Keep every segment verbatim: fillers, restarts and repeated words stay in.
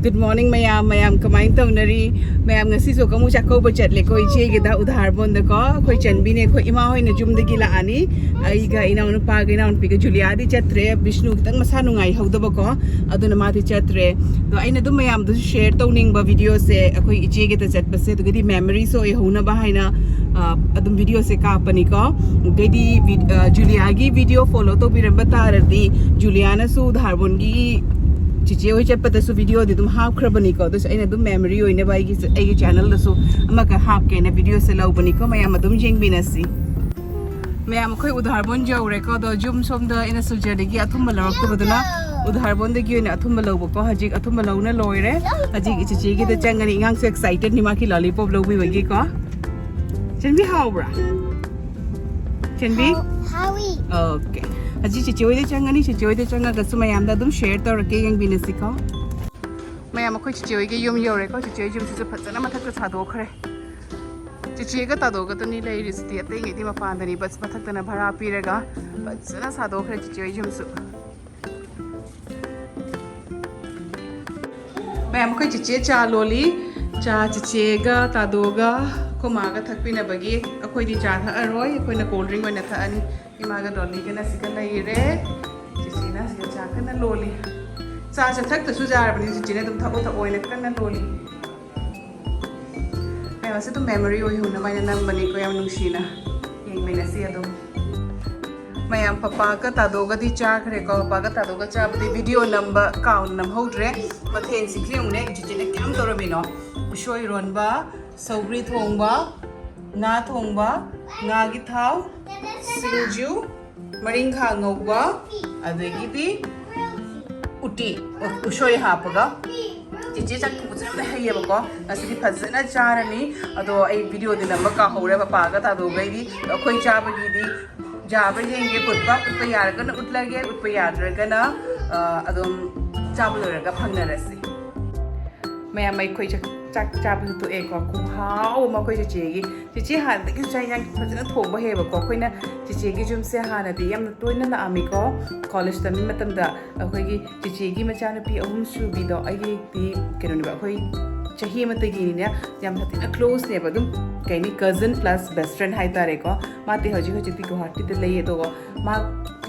Good morning ꯃꯌꯥꯝ, ꯃꯌꯥꯝ ꯀꯃꯥꯏꯅ ꯇꯧꯅꯔꯤ? ꯃꯌꯥꯝ ꯉꯁꯤꯁꯨ ꯑꯃꯨꯛ ꯆꯥꯛꯀꯧꯕ ꯆꯠꯂꯦꯀꯣ ꯏꯆꯦꯒꯤꯗ ꯎꯗꯥꯔꯕꯣꯟꯗꯀꯣ꯫ ꯑꯩꯈꯣꯏ ꯆꯟꯕꯤꯅꯦ, ꯑꯩꯈꯣꯏ ꯏꯃꯥ ꯍꯣꯏꯅ ꯌꯨꯝꯗꯒꯤ ꯂꯥꯛꯑꯅꯤ꯫ ꯑꯩꯒ ꯏꯅꯥꯎꯅꯨꯄꯥꯒ ꯏꯅꯥꯎꯅꯨꯄꯤꯒ꯫ ꯖꯨꯂꯤꯌꯥꯗꯤ ꯆꯠꯇ꯭ꯔꯦ, ꯕꯤꯁꯅꯨ ꯈꯤꯇꯪ ꯃꯁꯥ ꯅꯨꯡꯉꯥꯏꯍꯧꯗꯕꯀꯣ, ꯑꯗꯨꯅ ꯃꯥꯗꯤ ꯆꯠꯇ꯭ꯔꯦ꯫ ꯑꯗꯣ ꯑꯩꯅ ꯑꯗꯨꯝ ꯃꯌꯥꯝꯗꯁꯨ ꯁꯤꯌꯔ ꯇꯧꯅꯤꯡꯕ ꯚꯤꯗꯤꯑꯣꯁꯦ, ꯑꯩꯈꯣꯏ ꯏꯆꯦꯒꯤꯗ ꯆꯠꯄꯁꯦ, ꯑꯗꯨꯒꯗꯤ ꯃꯦꯃꯣꯔꯤꯁꯨ ꯑꯣꯏꯍꯧꯅꯕ ꯍꯥꯏꯅ ꯑ, ꯑꯗꯨꯝ ꯚꯤꯗꯤꯑꯣꯁꯦ ꯀꯥꯞꯄꯅꯤꯀꯣ꯫ ꯑꯗꯩꯗꯤ ꯚꯤ-, ꯑ, ꯖꯨꯂꯤꯌꯥꯒꯤ ꯚꯤꯗꯤꯑꯣ ꯐꯣꯂꯣ ꯇꯧꯕꯤꯔꯝꯕ ꯇꯥꯔꯗꯤ ꯖꯨꯂꯤꯌꯥꯅꯁꯨ ꯎꯗꯥꯔꯕꯣꯟꯒꯤ ꯆꯤꯆꯦ ꯍꯣꯏ ꯆꯠꯄꯗꯁꯨ ꯚꯤꯗꯤꯑꯣꯗꯤ ꯑꯗꯨꯝ ꯍꯥꯞꯈ꯭ꯔꯕꯅꯤꯀꯣ꯫ ꯑꯗꯨꯁꯨ ꯑꯩꯅ ꯑꯗꯨꯝ ꯃꯦꯃꯣꯔꯤ ꯑꯣꯏꯅꯕ ꯑꯩꯒꯤ, ꯑꯩꯒꯤ ꯆꯦꯅꯦꯜꯗꯁꯨ ꯑꯃꯈꯛ ꯍꯥꯞꯀꯦꯅ ꯚꯤꯗꯤꯑꯣꯁꯦ ꯂꯧꯕꯅꯤꯀꯣ꯫ ꯃꯌꯥꯝ ꯑꯗꯨꯝ ꯌꯦꯡꯕꯤꯅꯁꯤ꯫ ꯃꯌꯥꯝ ꯑꯩꯈꯣꯏ ꯎꯗꯥꯔꯕꯣꯟ ꯌꯧꯔꯦꯀꯣ꯫ ꯑꯗꯣ ꯌꯨꯝ ꯁꯣꯝꯗ ꯑꯩꯅ ꯁꯤꯜꯆꯔꯗꯒꯤ ꯑꯊꯨꯝꯕ ꯂꯧꯔꯛꯇꯕꯗꯨꯅ ꯎꯗꯥꯔꯕꯣꯟꯗꯒꯤ ꯑꯣꯏꯅ ꯑꯊꯨꯝꯕ ꯂꯧꯕꯀꯣ꯫ ꯍꯧꯖꯤꯛ ꯑꯊꯨꯝꯕ ꯂꯧꯅ ꯂꯣꯏꯔꯦ꯫ ꯍꯧꯖꯤꯛ ꯆꯤꯆꯦꯒꯤꯗ ꯆꯪꯒꯅꯤ꯫ ꯑꯉꯥꯡꯁꯨ ꯑꯦꯛꯁꯥꯏꯇꯦꯗꯅꯤ ꯃꯥꯒꯤ ꯂꯣꯂꯤꯄꯣꯞ ꯂꯧꯕꯤꯕꯒꯤꯀꯣ꯫ ꯆꯟꯕꯤ ꯍꯥꯎꯕ꯭ꯔꯥ? ꯆꯟꯕꯤ? ꯍꯥꯎ-, ꯍꯥꯎꯏ꯫ ꯑꯣꯀꯦ꯫ ꯍꯧꯖꯤꯛ ꯆꯤꯆꯦ ꯍꯣꯏꯗ ꯆꯪꯒꯅꯤ꯫ ꯆꯤꯆꯦ ꯍꯣꯏꯗ ꯆꯪꯉꯒꯁꯨ ꯃꯌꯥꯝꯗ ꯑꯗꯨꯝ ꯁꯤꯌꯔ ꯇꯧꯔꯛꯀꯦ, ꯌꯦꯡꯕꯤꯅꯁꯤꯀꯣ꯫ ꯃꯌꯥꯝ ꯑꯩꯈꯣꯏ ꯆꯤꯆꯦ ꯍꯣꯏꯒꯤ ꯌꯨꯝ ꯌꯧꯔꯦꯀꯣ꯫ ꯆꯤꯆꯦ ꯍꯣꯏ ꯌꯨꯝꯁꯤꯁꯨ ꯐꯖꯅ ꯃꯊꯛꯇ ꯁꯥꯗꯣꯛꯈ꯭ꯔꯦ꯫ ꯆꯤꯆꯦꯒ ꯇꯥꯗꯣꯒꯗꯨꯅꯤ ꯂꯩꯔꯤꯁꯤꯗꯤ, ꯑꯇꯩꯉꯩꯗꯤ ꯃꯄꯥꯟꯗꯅꯤ꯫ ꯕꯁ ꯃꯊꯛꯇꯅ ꯚꯔꯥ ꯄꯤꯔꯒ ꯐꯖꯅ ꯁꯥꯗꯣꯛꯈ꯭ꯔꯦ ꯆꯤꯆꯦ ꯍꯣꯏ ꯌꯨꯝꯁꯨ꯫ ꯃꯌꯥꯝ ꯑꯩꯈꯣꯏ ꯆꯤꯆꯦ ꯆꯥ ꯂꯣꯜꯂꯤ꯫ ꯆꯥ ꯆꯤꯆꯦꯒ ꯇꯥꯗꯣꯒ ꯑꯩꯈꯣꯏ ꯃꯥꯒ ꯊꯛꯄꯤꯅꯕꯒꯤ꯫ ꯑꯩꯈꯣꯏꯗꯤ ꯆꯥ ꯊꯛꯑꯔꯣꯏ, ꯑꯩꯈꯣꯏꯅ ꯀꯣꯜ ꯗ꯭ꯔꯤꯡ ꯑꯣꯏꯅ ꯊꯛꯑꯅꯤ꯫ ꯏꯃꯥꯒ ꯗꯣꯂꯤꯒꯅ ꯁꯤꯒ ꯂꯩꯔꯦ꯫ ꯆꯤꯆꯦꯅ ꯁꯤꯗ ꯆꯥ ꯀꯟꯅ ꯂꯣꯜꯂꯤ꯫ ꯆꯥꯁꯦ ꯊꯛꯇꯁꯨ ꯌꯥꯔꯕꯅꯤ, ꯆꯤꯆꯦꯅ ꯑꯗꯨꯝ ꯊꯛꯑꯣ ꯊꯛꯑꯣ ꯍꯥꯏꯅ ꯀꯟꯅ ꯂꯣꯜꯂꯤ꯫ ꯃꯌꯥꯝꯁꯦ ꯑꯗꯨꯝ ꯃꯦꯃꯣꯔꯤ ꯑꯣꯏꯍꯧꯅꯕ ꯍꯥꯏꯅ ꯅꯝꯕꯅꯤꯀꯣ꯫ ꯌꯥꯝ ꯅꯨꯡꯁꯤꯅ ꯌꯦꯡꯃꯤꯟꯅꯁꯤ ꯑꯗꯨꯝ꯫ ꯃꯌꯥꯝ ꯄꯄꯥꯒ ꯇꯥꯗꯣꯒꯗꯤ ꯆꯥꯈ꯭ꯔꯦꯀꯣ꯫ ꯄꯄꯥꯒ ꯇꯥꯗꯣꯒ ꯆꯥꯕꯗꯤ ꯚꯤꯗꯤꯑꯣ ꯅꯝꯕ ꯀꯥꯎꯟ ꯅꯝꯍꯧꯗ꯭ꯔꯦ꯫ ꯃꯊꯦꯜꯁꯤ ꯈꯤꯇꯪ ꯌꯦꯡꯉꯨꯅꯦ, ꯆꯤꯆꯦꯅ ꯀꯌꯥꯝ ꯇꯧꯔꯝꯃꯤꯅꯣ꯫ ꯎꯁꯣꯏ ꯏꯔꯣꯟꯕ, ꯁꯧꯒ꯭ꯔꯤ ꯊꯣꯡꯕ, ꯉꯥ ꯊꯣꯡꯕ, ꯉꯥꯒꯤ ꯊꯥꯎ, ꯁꯤꯡꯖꯨ, ꯃꯔꯤꯡꯈꯥ ꯉꯧꯕ, ꯑꯗꯒꯤꯗꯤ ꯎꯇꯤ, ꯎꯁꯣꯏ ꯍꯥꯞꯄꯒ꯫ ꯆꯤꯆꯦ ꯆꯥꯛ ꯊꯣꯡꯕꯁꯦ ꯌꯥꯝꯅ ꯍꯩꯌꯦꯕꯀꯣ꯫ ꯉꯁꯤꯗꯤ ꯐꯖꯅ ꯆꯥꯔꯅꯤ꯫ ꯑꯗꯣ ꯑꯩ ꯚꯤꯗꯤꯑꯣꯗꯤ ꯅꯝꯕ ꯀꯥꯎꯍꯧꯔꯦ ꯄꯄꯥꯒ ꯇꯥꯗꯣꯒꯩꯗꯤ꯫ ꯑꯩꯈꯣꯏ ꯆꯥꯕꯒꯤꯗꯤ ꯌꯥꯕ꯭ꯔꯥ ꯌꯦꯡꯒꯦ꯫ ꯎꯠꯄ, ꯎꯠꯄ ꯌꯥꯔꯒꯅ ꯎꯠꯂꯒꯦ, ꯎꯠꯄ ꯌꯥꯗ꯭ꯔꯒꯅ, ꯑ, ꯑꯗꯨꯝ ꯆꯥꯕ ꯂꯣꯏꯔꯒ ꯐꯪꯅꯔꯁꯤ꯫ ꯃꯌꯥꯝ ꯑꯩꯈꯣꯏ ꯆꯥꯛ-, ꯆꯥꯛ ꯆꯥꯕꯁꯨ ꯊꯣꯛꯑꯦꯀꯣ꯫ ꯈꯨꯍꯥꯎ ꯑꯃ ꯑꯩꯈꯣꯏ ꯆꯦꯆꯦꯒꯤ꯫ ꯆꯦꯆꯦ ꯍꯥꯟꯅꯗꯒꯤꯁꯨ ꯆꯥꯛ ꯏꯟꯁꯥꯡ ꯐꯖꯅ ꯊꯣꯡꯕ ꯍꯩꯌꯦꯕꯀꯣ꯫ ꯑꯩꯈꯣꯏꯅ ꯆꯦꯆꯦꯒꯤ ꯌꯨꯝꯁꯦ ꯍꯥꯟꯅꯗꯤ ꯌꯥꯝꯅ ꯇꯣꯏꯅ ꯂꯥꯛꯑꯝꯃꯤꯀꯣ꯫ ꯀꯣꯂꯦꯖ ꯇꯝꯃꯤ ꯃꯇꯝꯗ ꯑꯩꯈꯣꯏꯒꯤ ꯆꯦꯆꯦꯒꯤ ꯃꯆꯥꯅꯨꯄꯤ ꯑꯍꯨꯝ ꯁꯨꯕꯤꯗꯣ, ꯑꯩꯒꯤꯗꯤ ꯀꯩꯅꯣꯅꯦꯕ, ꯑꯩꯈꯣꯏ ꯆꯍꯤ ꯑꯃꯇꯒꯤꯅꯤꯅꯦ꯫ ꯌꯥꯝ ꯊꯤꯅ close ꯅꯦꯕ, ꯑꯗꯨꯝ ꯀꯩ ꯍꯥꯏꯅꯤ, cousin plus best friend ꯍꯥꯏꯇꯥꯔꯦꯀꯣ꯫ ꯃꯥꯗꯤ ꯍꯧꯖꯤꯛ ꯍꯧꯖꯤꯛꯇꯤ ꯒꯨꯋꯥꯍꯥꯇꯤꯗ ꯂꯩ, ꯑꯗꯨꯒ ꯃꯥ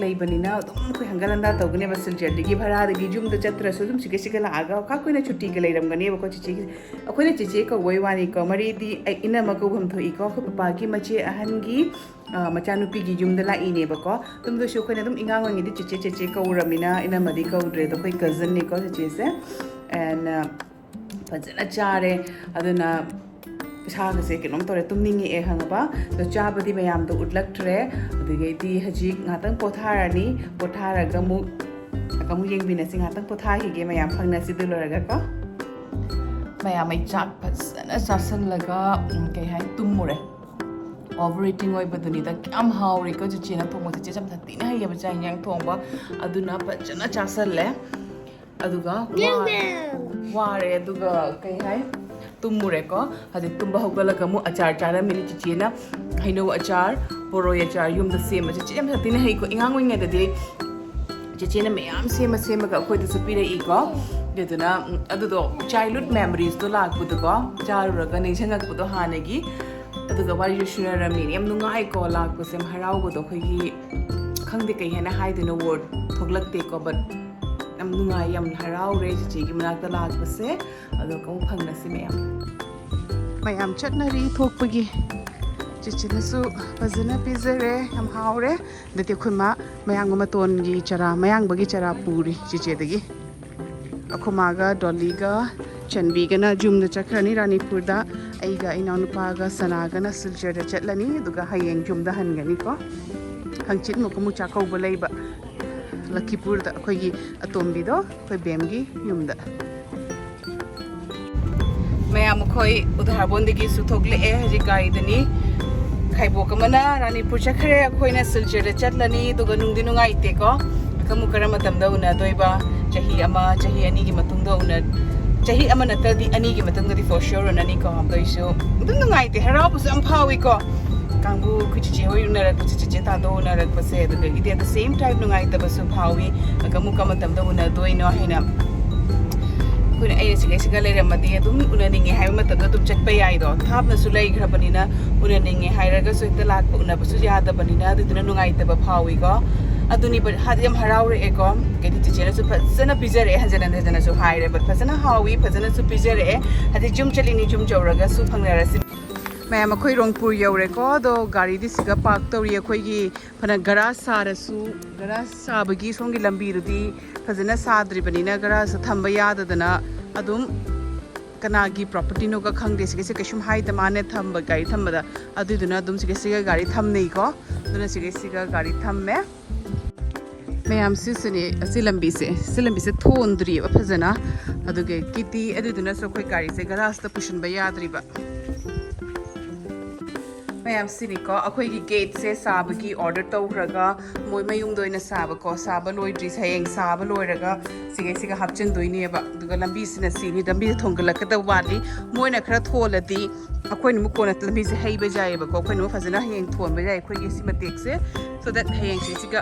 ꯂꯩꯕꯅꯤꯅ ꯑꯗꯨꯝ ꯑꯩꯈꯣꯏ ꯍꯪꯒꯠ ꯍꯟꯗ ꯇꯧꯒꯅꯦꯕ꯫ ꯁꯤꯜꯆꯔꯗꯒꯤ ꯚꯔꯥꯗꯒꯤ ꯌꯨꯝꯗ ꯆꯠꯇ꯭ꯔꯁꯨ ꯑꯗꯨꯝ ꯁꯤꯒ ꯁꯤꯒ ꯂꯥꯛꯑꯒ ꯈꯥ ꯀꯨꯏꯅ ꯁꯨꯇꯤꯒ ꯂꯩꯔꯝꯒꯅꯦꯕꯀꯣ ꯆꯤꯆꯦꯒꯤ꯫ ꯑꯩꯈꯣꯏꯅ ꯆꯤꯆꯦ ꯀꯧꯕꯩ ꯋꯥꯅꯤꯀꯣ, ꯃꯔꯤꯗꯤ ꯑꯩ ꯏꯅꯝꯃ ꯀꯧꯐꯝ ꯊꯣꯛꯏꯀꯣ꯫ ꯑꯩꯈꯣꯏ ꯄꯄꯥꯒꯤ ꯃꯆꯦ ꯑꯍꯟꯒꯤ, ꯑ, ꯃꯆꯥꯅꯨꯄꯤꯒꯤ ꯌꯨꯝꯗ ꯂꯥꯛꯏꯅꯦꯕꯀꯣ꯫ ꯑꯗꯨꯝꯗꯁꯨ ꯑꯩꯈꯣꯏꯅ ꯑꯗꯨꯝ ꯏꯉꯥꯡ ꯑꯣꯏꯔꯤꯉꯩꯗꯤ ꯆꯤꯆꯦ ꯆꯤꯆꯦ ꯀꯧꯔꯃꯤꯅ ꯏꯅꯝꯃꯗꯤ ꯀꯧꯗ꯭ꯔꯦ꯫ ꯑꯗꯣ ꯑꯩꯈꯣꯏ cousin ꯅꯤꯀꯣ ꯆꯤꯆꯦꯁꯦ꯫ And, ꯑ, ꯐꯖꯅ ꯆꯥꯔꯦ꯫ ꯑꯗꯨꯅ ꯏꯁꯥꯒꯁꯦ ꯀꯩꯅꯣꯝ ꯇꯧꯔꯦ, ꯇꯨꯝꯅꯤꯡꯉꯛꯑꯦ, ꯈꯪꯉꯕ? ꯑꯗꯣ ꯆꯥꯕꯗꯤ ꯃꯌꯥꯝꯗꯣ ꯎꯠꯂꯛꯇ꯭ꯔꯦ꯫ ꯑꯗꯨꯗꯒꯤꯗꯤ ꯍꯧꯖꯤꯛ ꯉꯥꯛꯇꯪ ꯄꯣꯊꯥꯔꯅꯤ꯫ ꯄꯣꯊꯥꯔꯒ ꯑꯃꯨꯛ, ꯑꯃꯨꯛ ꯌꯦꯡꯃꯤꯟꯅꯁꯤ꯫ ꯉꯥꯛꯇꯪ ꯄꯣꯊꯥꯈꯤꯒꯦ ꯃꯌꯥꯝ, ꯐꯪꯅꯁꯤ ꯑꯗꯨ ꯂꯣꯏꯔꯒꯀꯣ꯫ ꯃꯌꯥꯝ ꯑꯩ ꯆꯥꯛ ꯐꯖꯅ ꯆꯥꯁꯜꯂꯒ, ꯎꯝ, ꯀꯩ ꯍꯥꯏ, ꯇꯨꯝꯃꯨꯔꯦ꯫ Over eating ꯑꯣꯏꯕꯗꯨꯅꯤꯗ꯫ ꯀꯌꯥꯝ ꯍꯥꯎꯔꯦꯀꯣ ꯆꯤꯆꯦꯅ ꯊꯣꯡꯕ꯫ ꯆꯤꯆꯦ ꯌꯥꯝ ꯊꯤꯅ ꯍꯩꯌꯦꯕ ꯆꯥꯛ ꯏꯟꯖꯥꯡ ꯊꯣꯡꯕ꯫ ꯑꯗꯨꯅ ꯐꯖꯅ ꯆꯥꯁꯜꯂꯦ꯫ ꯑꯗꯨꯒ ꯋꯥ-, ꯋꯥꯔꯦ꯫ ꯑꯗꯨꯒ ꯀꯩ ꯍꯥꯏ, ꯇꯨꯝꯃꯨꯔꯦꯀꯣ꯫ ꯍꯧꯖꯤꯛ ꯇꯨꯝꯕ ꯍꯧꯒꯠꯂꯒ ꯑꯃꯨꯛ ꯑꯆꯥꯔ ꯆꯥꯔꯝꯃꯤꯅꯤ ꯆꯤꯆꯦꯅ꯫ ꯍꯩꯅꯧ ꯑꯆꯥꯔ, ꯕꯣꯔꯣꯏ ꯑꯆꯥꯔ ꯌꯨꯝꯗ ꯁꯦꯝꯕ꯫ ꯆꯤꯆꯦ ꯌꯥꯝ ꯊꯤꯅ ꯍꯩꯀꯣ꯫ ꯑꯉꯥꯡ ꯑꯣꯏꯔꯤꯉꯩꯗꯗꯤ ꯆꯤꯆꯦꯅ ꯃꯌꯥꯝ ꯁꯦꯝꯃ ꯁꯦꯝꯃꯒ ꯑꯩꯈꯣꯏꯗꯁꯨ ꯄꯤꯔꯛꯏꯀꯣ꯫ ꯑꯗꯨꯗꯨꯅ, ꯎꯝ, ꯑꯗꯨꯗꯣ childhood memories ꯇꯣ ꯂꯥꯛꯄꯗꯀꯣ, ꯆꯥꯔꯨꯔꯒ ꯅꯤꯡꯁꯤꯡꯉꯛꯄꯗꯣ ꯍꯥꯟꯅꯒꯤ꯫ ꯑꯗꯨꯒ ꯋꯥꯔꯤꯁꯨ ꯁꯨꯅꯔꯝꯃꯤꯅꯦ꯫ ꯌꯥꯝ ꯅꯨꯡꯉꯥꯏꯀꯣ ꯂꯥꯛꯄꯁꯦ, ꯌꯥꯝ ꯍꯔꯥꯎꯕꯗꯣ꯫ ꯑꯩꯈꯣꯏꯒꯤ, ꯈꯪꯗꯦ ꯀꯩ ꯍꯥꯏꯅ ꯍꯥꯏꯗꯣꯏꯅꯣ, word ꯊꯣꯛꯂꯛꯇꯦꯀꯣ, but ꯌꯥꯝ ꯅꯨꯡꯉꯥꯏ, ꯌꯥꯝ ꯍꯔꯥꯎꯔꯦ ꯆꯤꯆꯦꯒꯤ ꯃꯅꯥꯛꯇ ꯂꯥꯛꯄꯁꯦ꯫ ꯑꯗꯣ ꯑꯃꯨꯛ ꯐꯪꯅꯁꯤ ꯃꯌꯥꯝ꯫ ꯃꯌꯥꯝ ꯆꯠꯅꯔꯤ ꯊꯣꯛꯄꯒꯤ꯫ ꯆꯤꯆꯦꯅꯁꯨ ꯐꯖꯅ ꯄꯤꯖꯔꯦ, ꯌꯥꯝ ꯍꯥꯎꯔꯦ꯫ ꯑꯗꯨꯗꯤ ꯑꯩꯈꯣꯏ ꯃꯥ ꯃꯌꯥꯡꯕ ꯃꯇꯣꯟꯒꯤ ꯆꯔꯥ, ꯃꯌꯥꯡꯕꯒꯤ ꯆꯔꯥ ꯄꯨꯔꯤ ꯆꯤꯆꯦꯗꯒꯤ꯫ ꯑꯩꯈꯣꯏ ꯃꯥꯒ ꯗꯣꯂꯤꯒ ꯆꯟꯕꯤꯒꯅ ꯌꯨꯝꯗ ꯆꯠꯈ꯭ꯔꯅꯤ ꯔꯥꯅꯤꯄꯨꯔꯗ꯫ ꯑꯩꯒ ꯏꯅꯥꯎꯅꯨꯄꯥꯒ ꯁꯅꯥꯒꯅ ꯁꯤꯜꯆꯔꯗ ꯆꯠꯂꯅꯤ, ꯑꯗꯨꯒ ꯍꯌꯦꯡ ꯌꯨꯝꯗ ꯍꯟꯒꯅꯤꯀꯣ꯫ ꯍꯪꯆꯤꯠ ꯑꯃꯨꯛ ꯑꯃꯨꯛ ꯆꯥꯛꯀꯧꯕ ꯂꯩꯕ ꯂꯈꯤꯄꯨꯔꯗ, ꯑꯩꯈꯣꯏꯒꯤ ꯑꯇꯣꯝꯕꯤꯗꯣ, ꯑꯩꯈꯣꯏ ꯕꯦꯝꯒꯤ ꯌꯨꯝꯗ꯫ ꯃꯌꯥꯝ ꯑꯩꯈꯣꯏ ꯎꯙꯥꯔꯕꯣꯟꯗꯒꯤꯁꯨ ꯊꯣꯛꯂꯛꯑꯦ, ꯍꯧꯖꯤꯛ ꯒꯥꯔꯤꯗꯅꯤ꯫ ꯈꯥꯏꯕꯣꯛ ꯑꯃꯅ ꯔꯥꯅꯤꯄꯨꯔ ꯆꯠꯈ꯭ꯔꯦ, ꯑꯩꯈꯣꯏꯅ ꯁꯤꯜꯆꯔꯗ ꯆꯠꯂꯅꯤ꯫ ꯑꯗꯨꯒ ꯅꯨꯡꯗꯤ ꯅꯨꯡꯉꯥꯏꯇꯦꯀꯣ, ꯑꯃꯨꯛ ꯀꯔꯝꯕ ꯃꯇꯝꯗ ꯎꯅꯗꯣꯏꯕ? ꯆꯍꯤ ꯑꯃ, ꯆꯍꯤ ꯑꯅꯤꯒꯤ ꯃꯇꯨꯡꯗ ꯎꯅ-, ꯆꯍꯤ ꯑꯃ ꯅꯠꯇ꯭ꯔꯗꯤ ꯑꯅꯤꯒꯤ ꯃꯇꯨꯡꯗꯗꯤ for sure ꯎꯅꯅꯤꯀꯣ꯫ ꯑꯗꯨꯏꯁꯨ ꯑꯗꯨꯝ ꯅꯨꯡꯉꯥꯏꯇꯦ, ꯍꯔꯥꯎꯕꯁꯨ ꯌꯥꯝ ꯐꯥꯎꯏꯀꯣ꯫ ꯀꯥꯡꯕꯨ ꯑꯩꯈꯣꯏ ꯆꯤꯆꯦ ꯍꯣꯏ ꯎꯅꯔꯛꯄꯁꯦ, ꯆꯤꯆꯦ ꯇꯥꯗꯣ ꯎꯅꯔꯛꯄꯁꯦ, ꯑꯗꯨꯗꯒꯤꯗꯤ at the same time ꯅꯨꯡꯉꯥꯏꯇꯕꯁꯨ ꯐꯥꯎꯏ꯫ ꯀꯃꯨꯛꯀ ꯃꯇꯝꯗ ꯎꯅꯗꯣꯏꯅꯣ ꯍꯥꯏꯅ꯫ ꯑꯩꯈꯣꯏꯅ ꯑꯩꯅ ꯁꯤꯒꯩꯁꯤꯒ ꯂꯩꯔꯝꯃꯗꯤ ꯑꯗꯨꯝ ꯎꯅꯅꯤꯡꯉꯦ ꯍꯥꯏꯕ ꯃꯇꯝꯗ ꯑꯗꯨꯝ ꯆꯠꯄ ꯌꯥꯏꯗꯣ꯫ ꯊꯥꯞꯅꯁꯨ ꯂꯩꯈ꯭ꯔꯕꯅꯤꯅ ꯎꯅꯅꯤꯡꯉꯦ ꯍꯥꯏꯔꯒꯁꯨ ꯍꯦꯛꯇ ꯂꯥꯛꯄ ꯎꯅꯕꯁꯨ ꯌꯥꯗꯕꯅꯤꯅ, ꯑꯗꯨꯗꯨꯅ ꯅꯨꯡꯉꯥꯏꯇꯕ ꯐꯥꯎꯏꯀꯣ꯫ ꯑꯗꯨꯅꯤ, but ꯍꯥꯏꯗꯤ ꯌꯥꯝ ꯍꯔꯥꯎꯔꯛꯑꯦꯀꯣ꯫ ꯀꯩꯗꯤ ꯆꯤꯆꯦꯅꯁꯨ ꯐꯖꯅ ꯄꯤꯖꯔꯛꯑꯦ, ꯍꯟꯖꯟ ꯍꯟꯖꯟꯅꯁꯨ ꯍꯥꯏꯔꯦ, but ꯐꯖꯅ ꯍꯥꯎꯏ, ꯐꯖꯅꯁꯨ ꯄꯤꯖꯔꯛꯑꯦ꯫ ꯍꯥꯏꯗꯤ ꯌꯨꯝ ꯆꯠꯂꯤꯅꯤ, ꯌꯨꯝ ꯌꯧꯔꯒꯁꯨ ꯐꯪꯅꯔꯁꯤ꯫ ꯃꯌꯥꯝ, ꯑꯩꯈꯣꯏ ꯔꯣꯡꯄꯨꯔ ꯌꯧꯔꯦꯀꯣ꯫ ꯑꯗꯣ ꯒꯥꯔꯤꯗꯤ ꯁꯤꯒ ꯄꯥꯔꯛ ꯇꯧꯔꯤ꯫ ꯑꯩꯈꯣꯏꯒꯤ ꯐꯅ ꯒꯔꯥꯖ ꯁꯥꯔꯁꯨ, ꯒꯔꯥꯖ ꯁꯥꯕꯒꯤ ꯁꯣꯝꯒꯤ ꯂꯝꯕꯤꯗꯨꯗꯤ ꯐꯖꯅ ꯁꯥꯗ꯭ꯔꯤꯕꯅꯤꯅ ꯒꯔꯥꯖꯇ ꯊꯝꯕ ꯌꯥꯗꯗꯅ ꯑꯗꯨꯝ ꯀꯅꯥꯒꯤ ꯄ꯭ꯔꯣꯄꯔꯇꯤꯅꯣꯒ ꯈꯪꯗꯦ꯫ ꯁꯤꯒꯤꯁꯦ ꯀꯩꯁꯨꯝ ꯍꯥꯏꯗ ꯃꯥꯅ ꯊꯝꯕ, ꯒꯥꯔꯤ ꯊꯝꯕꯗ꯫ ꯑꯗꯨꯏꯗꯨꯅ ꯑꯗꯨꯝ ꯁꯤꯒꯩꯁꯤꯒ ꯒꯥꯔꯤ ꯊꯝꯅꯩꯀꯣ꯫ ꯑꯗꯨꯅ ꯁꯤꯒꯩꯁꯤꯒ ꯒꯥꯔꯤ ꯊꯝꯃꯦ꯫ ꯃꯌꯥꯝ, ꯁꯤꯁꯤꯅꯦ, ꯑꯁꯤ ꯂꯝꯕꯤꯁꯦ, ꯁꯤ ꯂꯝꯕꯤꯁꯦ ꯊꯣꯟꯗ꯭ꯔꯤꯑꯕ ꯐꯖꯅ꯫ ꯑꯗꯨꯒ ꯀꯤꯇꯤ, ꯑꯗꯨꯗꯨꯅꯁꯨ ꯑꯩꯈꯣꯏ ꯒꯥꯔꯤꯁꯦ ꯒꯔꯥꯖꯇ ꯄꯨꯁꯤꯟꯕ ꯌꯥꯗ꯭ꯔꯤꯕ꯫ ꯃꯌꯥꯝ, ꯁꯤꯅꯤꯀꯣ ꯑꯩꯈꯣꯏꯒꯤ ꯒꯦꯠꯁꯦ ꯁꯥꯕꯒꯤ ꯑꯣꯔꯗꯔ ꯇꯧꯈ꯭ꯔꯒ, ꯃꯣꯏ ꯃꯌꯨꯝꯗ ꯑꯣꯏꯅ ꯁꯥꯕꯀꯣ, ꯁꯥꯕ ꯂꯣꯏꯗ꯭ꯔꯤ, ꯍꯌꯦꯡ ꯁꯥꯕ ꯂꯣꯏꯔꯒ ꯁꯤꯒꯩꯁꯤꯒ ꯍꯥꯞꯆꯤꯟꯗꯣꯏꯅꯦꯕ꯫ ꯑꯗꯨꯒ ꯂꯝꯕꯤꯁꯤꯅ ꯁꯤꯅꯤ, ꯂꯝꯕꯤꯁꯦ ꯊꯣꯡꯒꯠꯂꯛꯀꯗꯕ ꯋꯥꯠꯂꯤ꯫ ꯃꯣꯏꯅ ꯈꯔ ꯊꯣꯜꯂꯗꯤ ꯑꯩꯈꯣꯏꯅ ꯑꯃꯨꯛ ꯀꯣꯟꯅ ꯂꯝꯕꯤꯁꯦ ꯍꯩꯕ ꯌꯥꯏꯑꯕꯀꯣ꯫ ꯑꯩꯈꯣꯏꯅ ꯑꯃꯨꯛ ꯐꯖꯅ ꯍꯌꯦꯡ ꯊꯣꯟꯕ ꯌꯥꯏ ꯑꯩꯈꯣꯏꯒꯤ ꯁꯤ ꯃꯇꯦꯛꯁꯦ꯫ So that ꯍꯌꯦꯡꯁꯦ ꯁꯤꯒ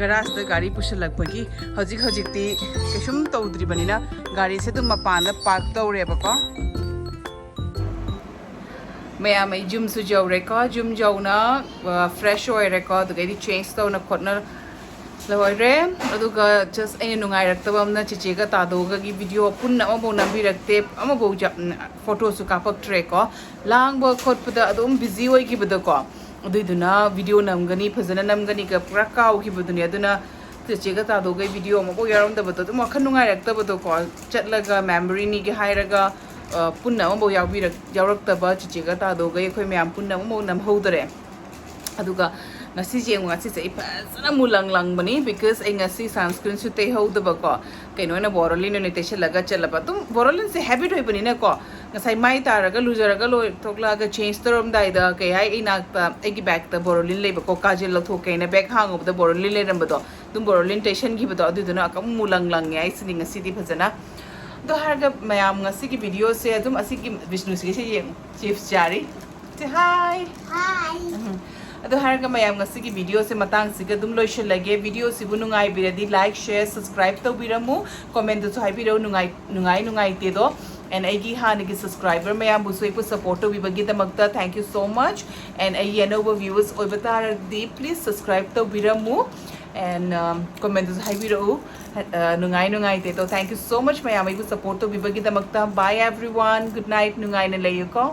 ꯒꯔꯥꯖꯇ ꯒꯥꯔꯤ ꯄꯨꯁꯤꯜꯂꯛꯄꯒꯤ ꯍꯧꯖꯤꯛ ꯍꯧꯖꯤꯛꯇꯤ ꯀꯩꯁꯨꯝ ꯇꯧꯗ꯭ꯔꯤꯕꯅꯤꯅ ꯒꯥꯔꯤꯁꯦ ꯑꯗꯨꯝ ꯃꯄꯥꯟꯗ ꯄꯥꯔꯛ ꯇꯧꯔꯦꯕꯀꯣ꯫ ꯃꯌꯥꯝ, ꯑꯩ ꯌꯨꯝꯁꯨ ꯌꯧꯔꯦꯀꯣ꯫ ꯌꯨꯝ ꯌꯧꯅ, ꯑ, ꯐ꯭ꯔꯦꯁ ꯑꯣꯏꯔꯦꯀꯣ꯫ ꯑꯗꯨꯗꯒꯤꯗꯤ ꯆꯦꯟꯖ ꯇꯧꯅ ꯈꯣꯠꯅ ꯂꯣꯏꯔꯦ꯫ ꯑꯗꯨꯒ just ꯑꯩꯅ ꯅꯨꯡꯉꯥꯏꯔꯛꯇꯕ ꯑꯃꯅ ꯆꯤꯆꯦꯒ ꯇꯥꯗꯣꯒꯒꯤ ꯚꯤꯗꯤꯑꯣ ꯄꯨꯟꯅ ꯑꯃꯐꯥꯎ ꯅꯝꯕꯤꯔꯛꯇꯦ, ꯑꯃꯐꯥꯎ ꯖ-, ꯎꯝ, ꯐꯣꯇꯣꯁꯨ ꯀꯥꯞꯄꯛꯇ꯭ꯔꯦꯀꯣ꯫ ꯂꯥꯡꯕ ꯈꯣꯠꯄꯗ ꯑꯗꯨꯝ ꯕꯤꯖꯤ ꯑꯣꯏꯈꯤꯕꯗꯀꯣ꯫ ꯑꯗꯨꯏꯗꯨꯅ ꯚꯤꯗꯤꯑꯣ ꯅꯝꯒꯅꯤ, ꯐꯖꯅ ꯅꯝꯒꯅꯤꯒ ꯄꯨꯔꯥ ꯀꯥꯎꯈꯤꯕꯗꯨꯅꯦ꯫ ꯑꯗꯨꯅ ꯆꯤꯆꯦꯒ ꯇꯥꯗꯣꯒꯩ ꯚꯤꯗꯤꯑꯣ ꯑꯃꯐꯥꯎ ꯌꯥꯎꯔꯝꯗꯕꯗꯣ ꯑꯗꯨꯝ ꯋꯥꯈꯜ ꯅꯨꯡꯉꯥꯏꯔꯛꯇꯕꯗꯣꯀꯣ꯫ ꯆꯠꯂꯒ ꯃꯦꯃꯣꯔꯤꯅꯤꯒꯤ ꯍꯥꯏꯔꯒ, ꯑ, ꯄꯨꯟꯅ ꯑꯃꯐꯥꯎ ꯌꯥꯎꯕꯤꯔꯛ-, ꯌꯥꯎꯔꯛꯇꯕ ꯆꯤꯆꯦꯒ ꯇꯥꯗꯣꯒꯩ ꯑꯩꯈꯣꯏ ꯃꯌꯥꯝ ꯄꯨꯟꯅ ꯑꯃꯐꯥꯎ ꯅꯝꯍꯧꯗꯔꯦ꯫ ꯑꯗꯨꯒ ꯉꯁꯤꯁꯦ ꯌꯦꯡꯉꯨ, ꯉꯁꯤꯁꯦ ꯑꯩ ꯐꯖꯅ ꯃꯨꯂꯪ ꯂꯪꯕꯅꯤ, because ꯑꯩ ꯉꯁꯤ sunscreenꯁꯨ ꯇꯩꯍꯧꯗꯕꯀꯣ꯫ ꯀꯩꯅꯣ ꯑꯣꯏꯅ ꯕꯣꯔꯣꯂꯤꯟ ꯑꯣꯏꯅ ꯇꯩꯁꯜꯂꯒ ꯆꯠꯂꯕ꯫ ꯑꯗꯨꯝ ꯕꯣꯔꯣꯂꯤꯟꯁꯦ habit ꯑꯣꯏꯕꯅꯤꯅꯀꯣ, ꯉꯁꯥꯏ ꯃꯥꯏ ꯇꯥꯔꯒ ꯂꯨꯖꯔꯒ ꯂꯣꯏ ꯊꯣꯛꯂꯛꯑꯒ change ꯇꯧꯔꯝꯗꯥꯏꯗ ꯀꯩ ꯍꯥꯏ, ꯑꯩ ꯅꯥꯛꯇ ꯑꯩꯒꯤ bagꯇ ꯕꯣꯔꯣꯂꯤꯟ ꯂꯩꯕꯀꯣ, ꯀꯥꯖꯜ ꯂꯧꯊꯣꯛꯀꯦꯅ bag ꯍꯥꯡꯉꯨꯕꯗ ꯕꯣꯔꯣꯂꯤꯟ ꯂꯩꯔꯝꯕꯗꯣ, ꯑꯗꯨꯝ ꯕꯣꯔꯣꯂꯤꯟ ꯇꯩꯁꯟꯈꯤꯕꯗꯣ, ꯑꯗꯨꯗꯨꯅ ꯑꯀꯝ ꯃꯨꯂꯪ ꯂꯪꯉꯦ ꯍꯥꯏꯁꯤꯅꯤ ꯉꯁꯤꯗꯤ ꯐꯖꯅ꯫ ꯑꯗꯣ ꯍꯥꯏꯔꯒ ꯃꯌꯥꯝ, ꯉꯁꯤꯒꯤ videoꯁꯦ ꯑꯗꯨꯝ ꯑꯁꯤꯒꯤ ꯕꯤꯁꯅꯨꯁꯤꯒꯁꯦ ꯌꯦꯡꯉꯨ, ꯆꯤꯞꯁ ꯆꯥꯔꯤ꯫ Say hi. Hi. ꯎꯝ꯫ ꯑꯗꯣ ꯍꯥꯏꯔꯒ ꯃꯌꯥꯝ, ꯉꯁꯤꯒꯤ videoꯁꯦ ꯃꯇꯥꯡꯁꯤꯒ ꯑꯗꯨꯝ ꯂꯣꯏꯁꯤꯜꯂꯒꯦ꯫ Videoꯁꯤꯕꯨ ꯅꯨꯡꯉꯥꯏꯕꯤꯔꯗꯤ like, share, subscribe ꯇꯧꯕꯤꯔꯝꯃꯨ꯫ Commentꯇꯁꯨ ꯍꯥꯏꯕꯤꯔꯛꯎ ꯅꯨꯡꯉꯥꯏ ꯅꯨꯡꯉꯥꯏ ꯅꯨꯡꯉꯥꯏꯇꯦꯗꯣ꯫ And ꯑꯩꯒꯤ ꯍꯥꯟꯅꯒꯤ subscriber ꯃꯌꯥꯝꯕꯨꯁꯨ ꯑꯩꯕꯨ support ꯇꯧꯕꯤꯕꯒꯤꯗꯃꯛꯇ thank you so much. And ꯑꯩꯒꯤ ꯑꯅꯧꯕ viewers ꯑꯣꯏꯕ ꯇꯥꯔꯗꯤ please subscribe ꯇꯧꯕꯤꯔꯝꯃꯨ꯫ And commentꯇꯁꯨ ꯍꯥꯏꯕꯤꯔꯛꯎ, ꯑ, ꯅꯨꯡꯉꯥꯏ ꯅꯨꯡꯉꯥꯏꯇꯦꯗꯣ꯫ Thank you so much ꯃꯌꯥꯝ ꯑꯩꯕꯨ support ꯇꯧꯕꯤꯕꯒꯤꯗꯃꯛꯇ꯫ Bye everyone, good night, ꯅꯨꯡꯉꯥꯏꯅ ꯂꯩꯌꯨꯀꯣ꯫